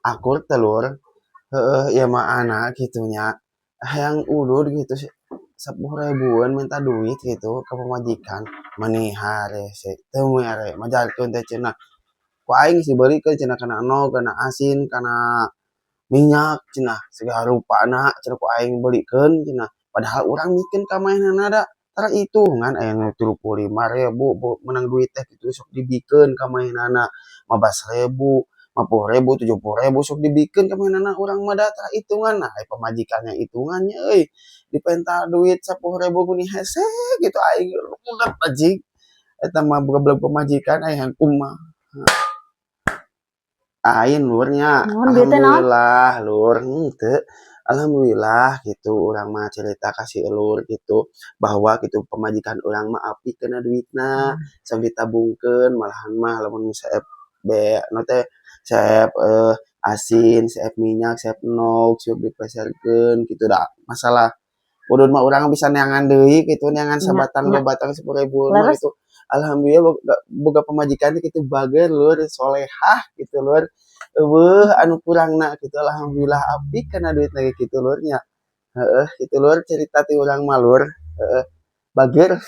Akur teh, Lur? Heeh, ieu mah anak kitu nya, hayang udud gitu 10 ribuan minta duit gitu ka pamajikan, mani harese teu mere, majarkeun teh cenah. Ku aing geus dibeulikeun cenah kana endog, kana asin, kana minyak cenah, sagala rupana cenah ku aing beulikeun cenah. Padahal urang mikeun ka manehna da tara itungan, aya nu 35.000 meunang duit teh kitu sok dibikeun ka manehna, 15.000, 50.000, 70.000 sok dibikeun ka manehna, urang mah da tara itungan. Nah, ai pamajikanna itungan nya euy, dipenta duit 10.000 meni hese kitu, aing rudet anjing. Eta mah goblok pamajikan, ai hayang kumaha. Ain, Lur, nya. Naon bieu teh, naon? Alhamdulillah, Lur, henteu. Alhamdulillah gitu urang mah cerita ka si Elur gitu bahwa gitu pamajikan urang mah apik kana duitna, sok ditabungkeun, malahan mah lamun seep be nu teh seep asin, seep minyak, seep endog sok dipeserkeun kitu. Da masalah udud mah urang bisa neangan deui kitu, neangan sabatang dua batang 10 ribuan mah gitu. Alhamdulillah boga pamajikan teh kitu bager, Lur, solehah gitu, Lur. Euweuh anu kurangna kitu, alhamdulillah apik kana duitna ge kitu, Lur, nya. Heeh, kitu, Lur, cerita ti urang mah, Lur. Heeh. Bager.